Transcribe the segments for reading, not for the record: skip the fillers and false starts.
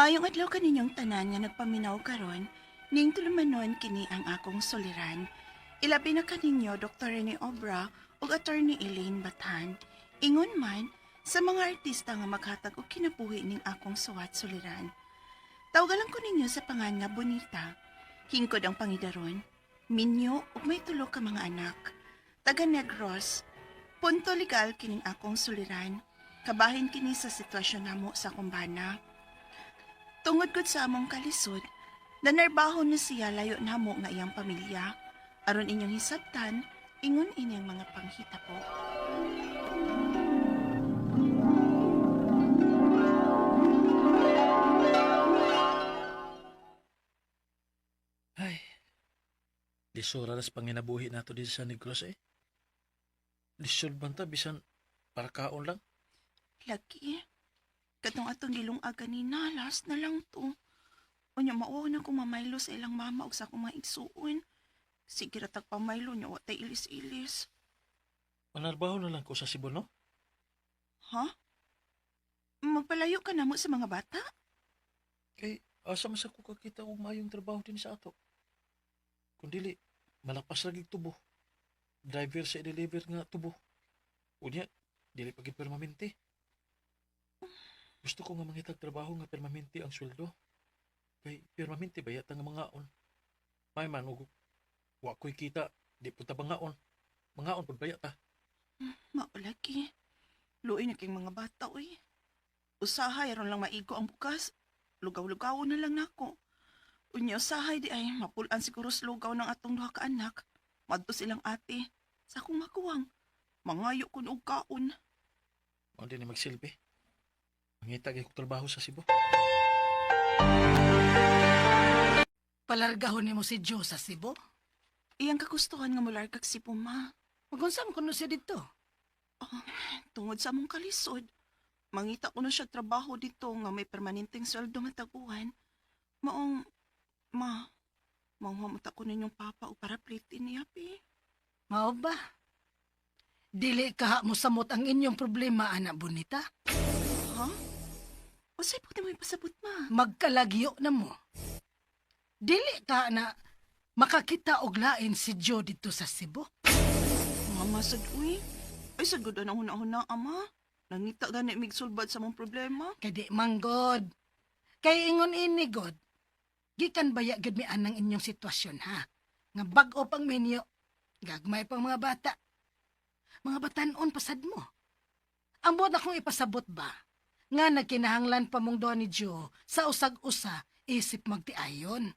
Maayong adlaw kaninyong tanan nga nagpaminaw karon, ning tulumanon kini ang akong suliran. Ilabi na kaninyo Dr. Rene Obra ug Attorney Elaine Bathan. Ingon man sa mga artista nga maghatag og kinabuhi ning akong suwat suliran. Tawgalan ko ninyo sa pangan nga Bonita. Hingkod ang pangidaron. Minyo ug may tulo ka mga anak. Taga Negros. Punto legal kining akong suliran. Kabahin kini sa sitwasyon namo sa kumbana. Tungod gud sa among kalisod, nanarbaho na siya layo namo nga iyang pamilya. Aron inyong hisabtan, ingon inyang mga panghita po. Ay, lisura ras panginabuhi nato din sa Negros eh. Lisod man ta, bisan para kaon lang. Lagi, katong atong gilong-ag ganina, last na lang to. Unya mauwaw na kong mamaylo sa ilang mama ug sa akong mga igsuon. Sige ra tag pamaylo nya wa tay ilis-ilis. Manarbaho na lang ko sa Cebu, no? Ha? Magpalayo ka namo sa mga bata? Kay asa man sa ko kakita og maayong trabaho din sa ato. Kung dili, malapas lagi tubo. Driver sa deliver nga tubo. Unya, dili pa gid permanente. Gusto ko nga mangitag trabaho nga permanente ang sweldo. Kay permanente ba yata nga mangaon? May man og wa ko'y kita, di pud ta bangaon. Mangaon pud ba yata? Mao lagi. Luoy na kayong mga bata, uy. Usahay, aron lang maigo ang bukas. Lugaw-lugaw na lang nako. Unya, usahay di ay mapulaan siguro sa lugaw ng atong duha ka anak. Madto silang ate. Sa akong makuwang. Mangayo kun og kaon. Mao din ni magsilbi. Mangita gyud kog trabaho sa Cebu. Palargahon nimo si Joe sa Cebu? Iyang kagustuhan nga mulargag si Puma. Magunsa man kuno siya dito. Oh, tungod sa among kalisod. Mangita ko na siya trabaho dito nga may permanenteng sweldo matag buwan. Maong, ma, manghuamot ako ninyong papa o para plitin niya, pi. Mao ba? Dili kaha mo samot ang inyong problema, anak bonita. Ha? Usay po mo ipasabot, ma. Magkalagyo na mo. Dili ka na makakita og lain si Joe dito sa Cebu. Mama, sad, uy. Ay, sad gud ang huna-huna, ama. Nangita gani migsulbad sa mong problema. Kay di manggod. Kay ingon ini god. Gikan baya gud mi anang inyong sitwasyon ha. Nga bag-o pang minyo, gagmay pang mga bata. Mga batanon pasad mo. Ang buot akong ipasabot ba? Nga nagkinahanglan pa mong duha ni Joe sa usag-usa isip magtiayon.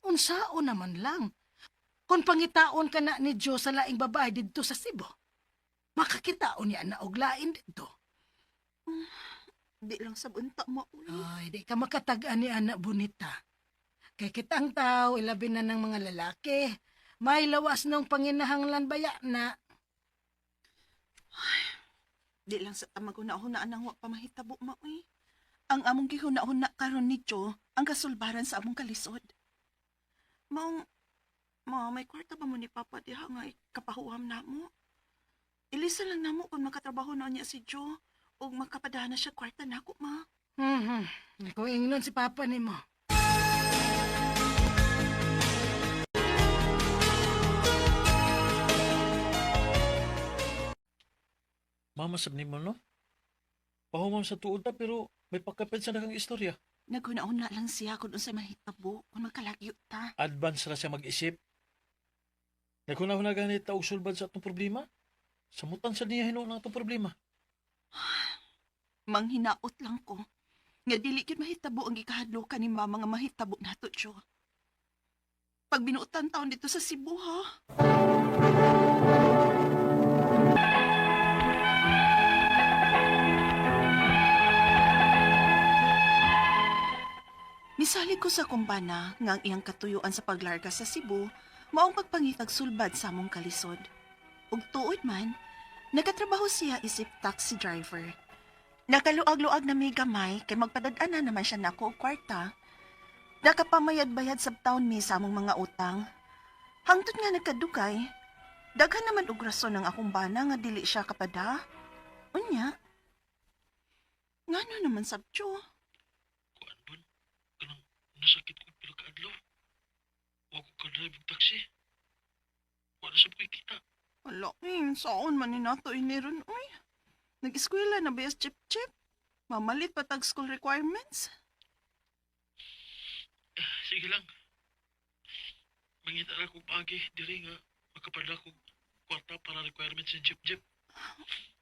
Unsao naman lang. Kung pangitaon ka na ni Joe sa laing babae didto sa Cebu, makakitaon niya na og lain didto. Di lang sa bunta mo, uy. Ay, di ka makatag-an ni anak bonita. Kay kitang tao, ilabi na ng mga lalaki. May lawas nung panginahanglan baya na. Di lang sa tamag huna-huna ang wa pa mahitabo, ma, uy. Ang among gihuna-huna karon ni Joe ang kasulbaran sa among kalisod. Maong, ma, may kwarta ba mo ni Papa diha nga ikapahuam na mo? Ilisa lang namo kung makatrabaho na niya si Joe o makapadana siya kwarta nako, ma. Hmm, Kung ingnon si Papa ni mo. Mama sab nimo no? Pahuman sa tuod ta pero may pagkapit sa nakang istorya. Naghuna-huna lang siya kung unsay mahitabo kung magkalagyo ta. Advance ra siya mag-isip. Naghuna-huna ganit ta og sulbad sa atong problema. Samutan sa niya hinuon ang atong problema. Manghinaot lang ko. Nga dili gyud mahitabo ang gikahadlokan ni mama nga mahitabo nato, Joe. Pag binuotan taon dito sa Cebu, ha? Misalig ko sa kumbana nga ang iyang katuyuan sa paglarga sa Cebu maong pagpangitag sulbad sa among kalisod. Ug tuod man, nagatrabaho siya isip taxi driver. Nakaluag-luag na may gamay kay magpadad-ana na naman siya nako og kwarta. Nakapamayad-bayad sa taon mi sa among mga utang. Hangtod nga nagkadugay, daghan naman og rason ang akong bana nga dili siya kapada. Unya, ngano naman sabjo? Kuan bon. Nasakit ko pila ka adlaw. Wa ko ka-drive og taxi. Wa na sab ko'y kita. Wala, eh, saon man ni nato iniron, uy. Nag-eskwela na ba Chip Chip? Mamalit pa tag school requirements. Sige lang. Mangita ra kog paagi diri nga makapadala kog kwarta para requirements ni Jeep Jeep.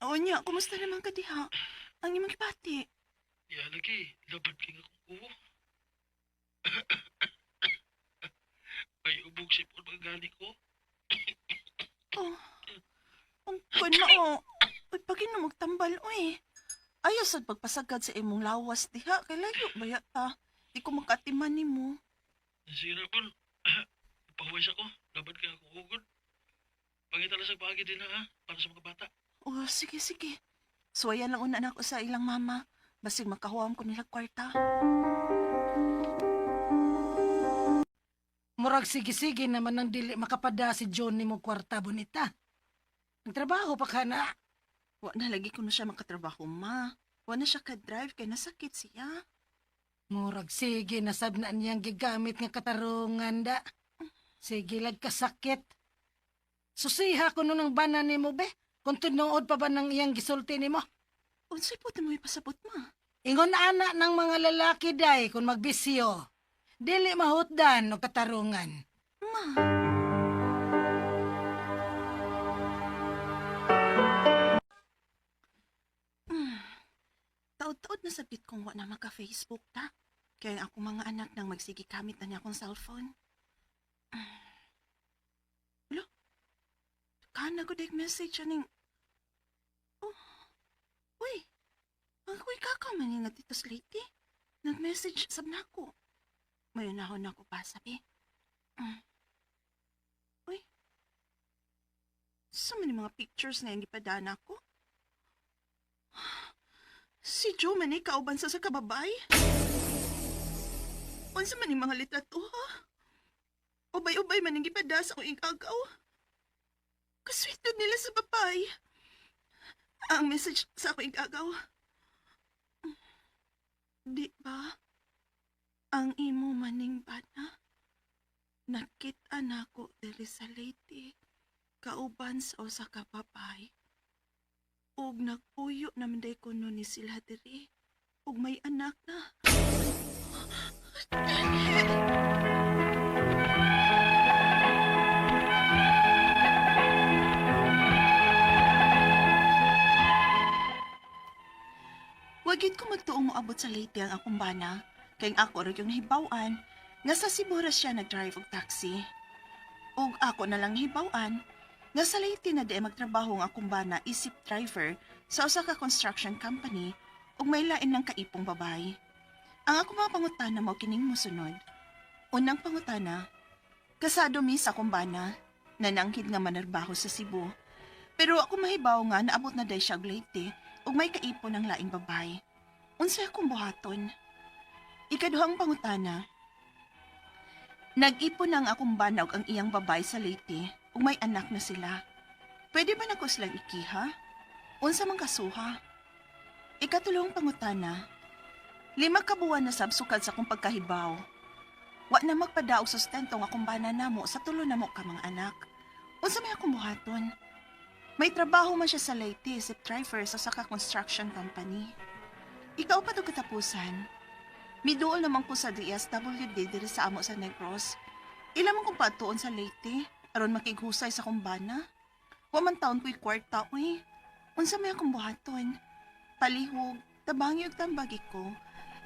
O niya, kumusta naman ka diha? Ang imong gibati. Ya lagi, labad kay nga kong uwo. Ay ubog sipon mga gani ko. Oh, ang kana, oh. Uy, pagin na magtambal, uy. Ayaw sad pagpasagad sa imong lawas diha. Kay layo ba ta? Di ko makatiman nimo. Sige na bon. Pahuway sa ko. Labad kay akong ugod. Pangita lang sa paagi din ha, para sa mga bata. Oh, sige, sige. Suwayan lang una na ako sa ilang mama. Basig makahuam ko nila kwarta. Murag sige-sige naman ang dili makapada si John nimo kwarta bonita. Nagtrabaho pa ka na. Wa na lagi ko na siya makatrabaho, ma. Wa na siya ka-drive kay nasakit siya. Murag sige na sab na niyang gigamit nga katarungan da. Sige lag kasakit. Susiha ko nun ang bana nimo be. Kung tinuod pa ba ng iyang gisulti nimo. Unsay po mo ipasabot, ma? Ingon ana ng mga lalaki day kung magbisyo. Dili mahutdan og katarungan. Ma. Taod-taod na sabit kong wa na maka-Facebook ta. Kaya ang akong mga anak nang magsige kamit na niya akong cellphone. Lo, kana ko dek message aning. Oh, uy, ang kuy kaka man nga dito sa Leyte. Nag-message sab nako. Mayon na ako na ako pa, sabi. Uy, sa man yung mga pictures na yung gipadana ko? Si Joe man ay kauban sa kababay. Unsa man yung mga litrato, ha? Ubay-ubay man ang gipada sa akong igagaw. Kasweet yun nila sa babay. Ang message sa akong igagaw. Di ba? Ang imo maning bana? Nakita nako diri sa Leyte, kauban sa usa ka babay. Ug nagpuyo naman day kuno ni sila diri. Ug may anak na. Wagid ko magtuong moabot sa Leyte ang akong bana, kay ang ako ra yung nahibaw-an nga sa Cebu ra siya nag-drive og taxi. Ug ako na lang nahibaw-an nga sa Leyte na di magtrabaho ang akong bana isip driver sa usa ka construction company ug may lain ng kaipong babay. Ang akong mga pangutana mao kining mosunod. Unang pangutana, kasado mi sa akong bana, nananghid nga manarbaho sa Cebu. Pero ako mahibaw nga naabot na day siya og Leyte ug may kaipon ng laing babay. Unsay akong buhaton? Ikaduhang pangutana. Nag-ipon na ang akong bana ug ang iyang babay sa Leyte ug may anak na sila. Pwede ba nako silang ikiha? Unsa man kasuha? Ikatulong pangutana. 5 ka buwan na sab sukad sa akong pagkahibaw. Wa na magpadaog sustento ang akong bana namo sa tulo namo ka mga anak. Unsa may akong buhaton? May trabaho man siya sa Leyte, isip driver sa Saka Construction Company. Ikaw pa to katapusan. Miduol naman ko sa DSWD diri sa amo sa Negros. Ila man kong paatuon sa Leyte, aron makighusay sa kumbana. Wa man taon ko'y kwarta, uy. Unsa may akong buhaton? Palihog, tabangi og tambagi ko.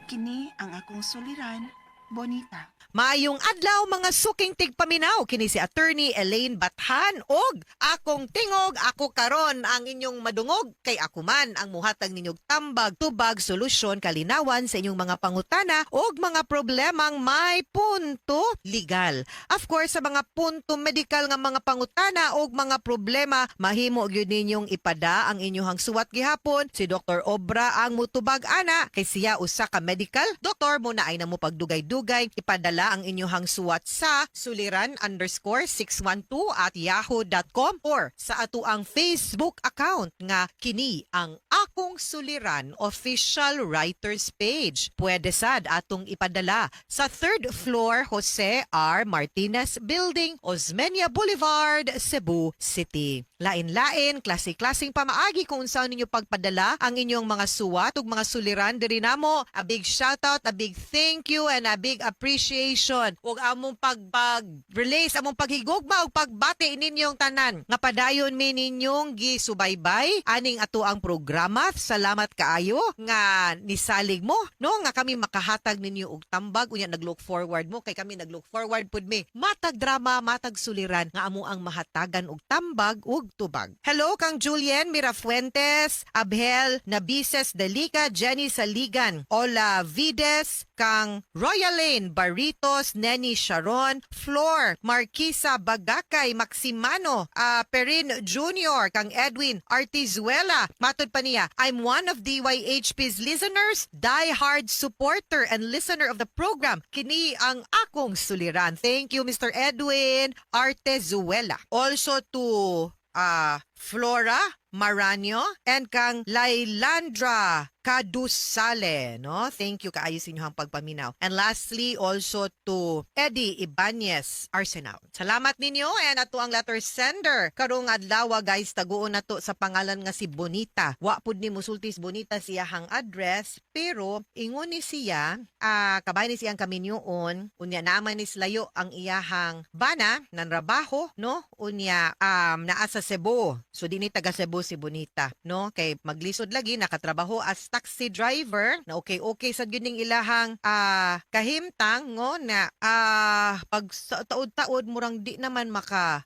Kini ang akong suliran, Bonita. Maayong adlaw mga suking tigpaminaw kini si Attorney Elaine Bathan og akong tingog ako karon ang inyong madungog kay ako man ang muhatag ninyong tambag tubag solusyon kalinawan sa inyong mga pangutana og mga problemang may punto legal. Of course sa mga punto medical nga mga pangutana og mga problema mahimo gyud ninyong ipada ang inyong suwat gihapon si Dr. Obra ang mutubag ana kay siya usa ka medical doktor mo na ay namo pagdugay-dugay ipadala ang inyong suwat sa suliran_612@yahoo.com or sa atuang Facebook account nga kini ang akong Akong Suliran official writers page. Pwede sad atong ipadala sa third floor, Jose R. Martinez Building, Osmeña Boulevard, Cebu City. Lain-lain, klase-klaseng pamaagi kung unsaon ninyo pagpadala ang inyong mga suwat ug mga suliran diri namo. A big shoutout, a big thank you and a big appreciation ug among pag release, among paghigugma ug pagbati ninyong tanan nga padayon mi ninyong gisubaybay aning ato ang programa. Salamat kaayo nga nisalig mo, no, nga kami makahatag ninyo og tambag unya naglook forward mo kay kami naglook forward pud mi matag drama, matag suliran nga amo ang mahatagan og tambag ug tubag. Hello kang Julien Mirafuentes, Abhel Nabises Delica, Jenny Saligan, Ola Vides, kang Royalane Barritos, Nenny Sharon, Flor Marquisa Bagakay, Maximano, Perin Jr., kang Edwin Artizuela. Matod pa niya, "I'm one of DYHP's listeners, die-hard supporter and listener of the program. Kini ang akong suliran." Thank you, Mr. Edwin Artezuela. Also to Flora Maranio and kang Lailandra Kadusale, no? Thank you kaayo sa inyong pagpaminaw. And lastly, also to Eddie Ibanez Arsenal. Salamat ninyo and ato ang letter sender. Karong adlaw, guys, taguon na to sa pangalan nga si Bonita. Wa pud ni musultis Bonita siyahang address, pero ingon ni siya, kabay ni siyang kaminyoon, unya naman ni layo ang iyahang bana nanrabaho, no? Unya naa sa Cebu. So di ni taga Cebu si Bonita, no? Kay maglisod lagi, nakatrabaho as taxi driver na okay okay sa gyud ning ilahang kahimtang ngo na pag sa taod-taod murang di naman maka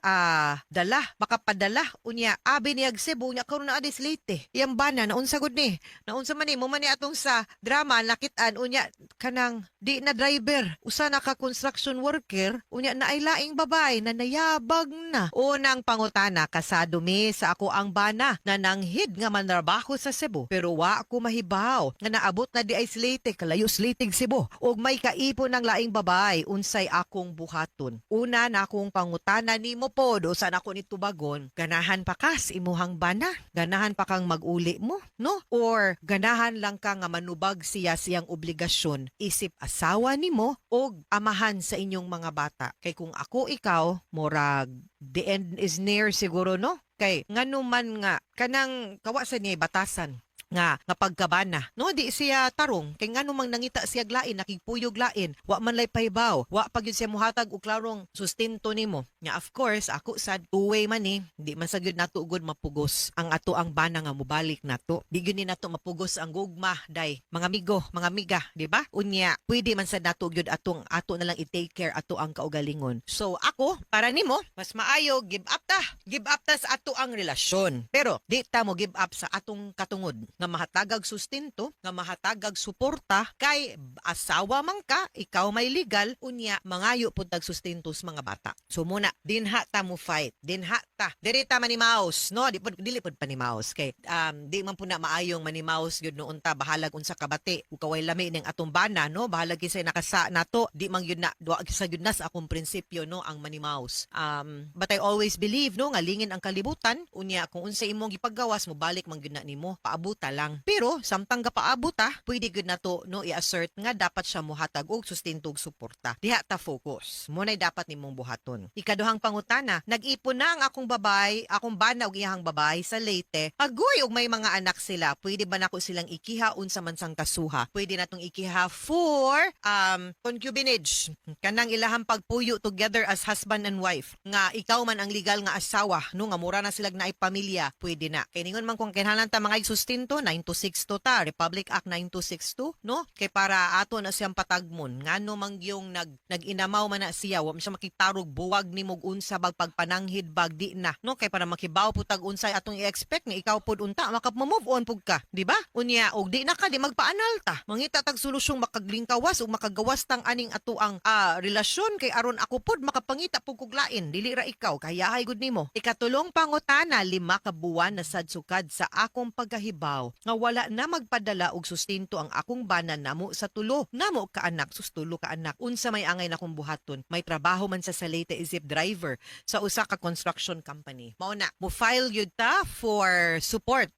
dala makapadala. Unya abi niyag Cebu, unya karon naa dis Leyte iyang bana. Naunsa gud ni, naunsa man ni mo man ni atong sa drama nakit-an. Unya kanang di na driver, usa na ka construction worker, unya naay laing babae na nayabag na. Unang pangutana, kasado mi sa ako ang bana na nanghid nga manrabaho sa Cebu, pero wa ko mahibaw nga naabot na di ay sa Leyte, kalayo sa Leyte ug Cebu, ug may kaipon ng laing babae. Unsay akong buhaton? Una na akong pangutana nimo pod, usa na ako ni tubagon, ganahan pa ka sa imuhang bana? Ganahan pa kang mag-uli mo, no? Or ganahan lang ka nga manubag siya siyang obligasyon isip asawa nimo og amahan sa inyong mga bata? Kay kung ako ikaw, murag the end is near siguro, no? Kay ngano man nga kanang kawa sa niya batasan nga nga pagkabana, no? Di siya tarong kay ngano mang nangita siya lain, nakigpuyog lain, wa man lay pahibaw, wa pa gyud siya muhatag og klarong sustento nimo. Nga of course, ako sad, two-way man ni, di man sa gyud nato gud mapugos ang ato ang bana nga mobalik nato. Di gyud ni nato mapugos ang gugma day, mga amigo, mga amiga, di ba? Unya pwede man sad nato gyud atong ato na lang i-take care ato ang kaugalingon. So ako, para nimo, mas maayo give up ta, give up ta sa ato ang relasyon, pero di ta mo give up sa atong katungod nga mahatagag sustento, nga mahatagag suporta, kay asawa man ka, ikaw may legal, unya mangayo pud tag sustento sa mga bata. So muna dinha ta mo fight, dinha ta. Diri ta manimaos, no? Di pud, dili pud panimaos kay di man pud na maayong manimaos gyud noon ta, bahalag unsa kabati ug kaway lami ning atong bana, no? Bahalag kinsay nakasa nato, di man gyud na duwa sa gyud na sa akong prinsipyo, no, ang manimaos. But I always believe, no, nga lingin ang kalibutan, unya kung unsa imong gipagawas mo balik man gyud na nimo, paabuta lang. Pero samtang gapaabot ta, pwede gyud nato, no, i-assert nga dapat siya mohatag og sustento ug suporta. Diha ta focus. Mo nay dapat nimong buhaton. Ikaduhang pangutana, nag-ipon na ang akong babay, akong bana og iyahang babay sa Leyte. Agoy og may mga anak sila. Pwede ba nako silang ikiha, unsa man sang kasuha? Pwede natong ikiha for concubinage. Kanang ilahang pagpuyo together as husband and wife. Nga ikaw man ang legal nga asawa, no, nga mura na sila naay pamilya, pwede na. Kay ningon man kung kinahanglan ta mga sustento, 9262 ta, Republic Act 9262, no? Kay para ato na siyang patagmon. Ngano man yung nag-inamaw man na siya, wa man siya makitarog buwag ni mog unsa bag pagpananghid bag di na, no? Kay para makibaw pud tag unsay atong i-expect nga ikaw pud unta maka-move on pud ka, di ba? Unya og di na ka di magpaanal ta. Mangita tag solusyong makaglingkawas ug makagawas tang aning ato ang relasyon kay aron ako pud makapangita pud kog lain, dili ra ikaw kayahay gud nimo. Ikatulong pangutana, 5 ka buwan na sad sukad sa akong pagkahibaw kahibaw nga wala na magpadala og sustento ang akong bana namo sa tulo. Namo ka anak, sus, tulo ka anak. Unsa may angay nakong buhaton? May trabaho man sa Leyte isip driver sa usa ka construction company. Mao na, mo file yun ta for support.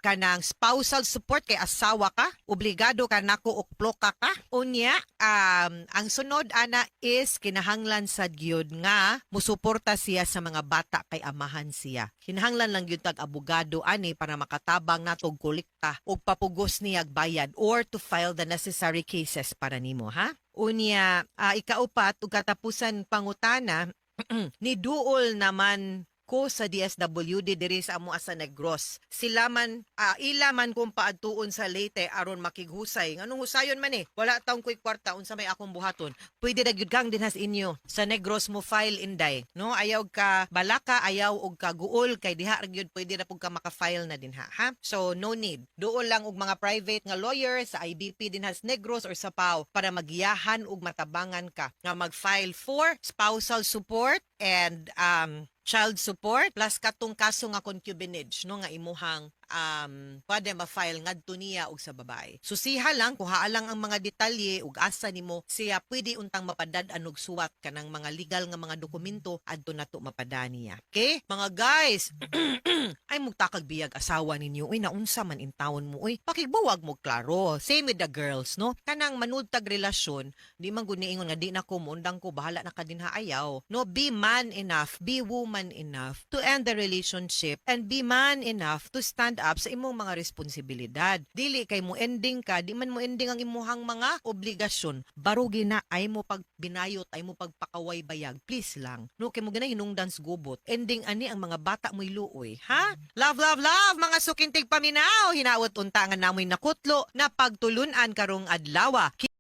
Kanang spousal support kay asawa ka, obligado ka nako og ploka ka. Unya, ang sunod ana is kinahanglan sad gyud nga musuporta siya sa mga bata kay amahan siya. Kinahanglan lang gyud tag abogado ani para makatabang natog kolekta og papugos niya bayad or to file the necessary cases para nimo, ha. Unya, ikaupat ug katapusan pangutana, ni duol naman ko sa DSWD diri sa amo sa Negros. Sila man ila man kung paadtuon sa Leyte aron makighusay. Nganong husayon man eh? Wala taong koy kwarta, unsa may akong buhaton? Pwede ra gyud kang dinhas inyo sa Negros mo file, inday. No, ayaw ka balaka, ayaw og kaguol kay diha ra gyud pwede ra pud ka maka-file na dinha, ha? So no need. Duol lang og mga private nga lawyer sa IBP dinhas Negros or sa PAO para magiyahan ug matabangan ka nga mag-file for spousal support and child support plus katong kaso nga concubinage, no, nga imuhang pwede ma-file ngadto niya og sa babae. Susiha lang, kuhaa lang ang mga detalye ug asa nimo siya pwede untang mapadad-an og suwat kanang mga legal nga mga dokumento adto nato mapada niya. Okay? Mga guys, ay mugtakag biyag asawa ninyo, uy, naunsa man intawon mo, uy. Pakigbuwag mo klaro. Same with the girls, no? Kanang manudtag relasyon, di man gud niingon nga di na ko muundang ko, bahala na ka dinha, ayaw. No, be man enough, be woman enough to end the relationship and be man enough to stand up sa imong mga responsibilidad. Dili kay mo ending ka, di man mo ending ang imuhang mga obligasyon. Barugi na ay mo pag binayot, ay mo pagpakaway bayag. Please lang. No, kay mo ganay hinungdan sa gubot. Ending ani ang mga bata mo'y luoy, ha? Love, love, love, mga suking tigpaminaw. Hinaot unta nga namoy nakutlo na pagtulunan karong adlaw.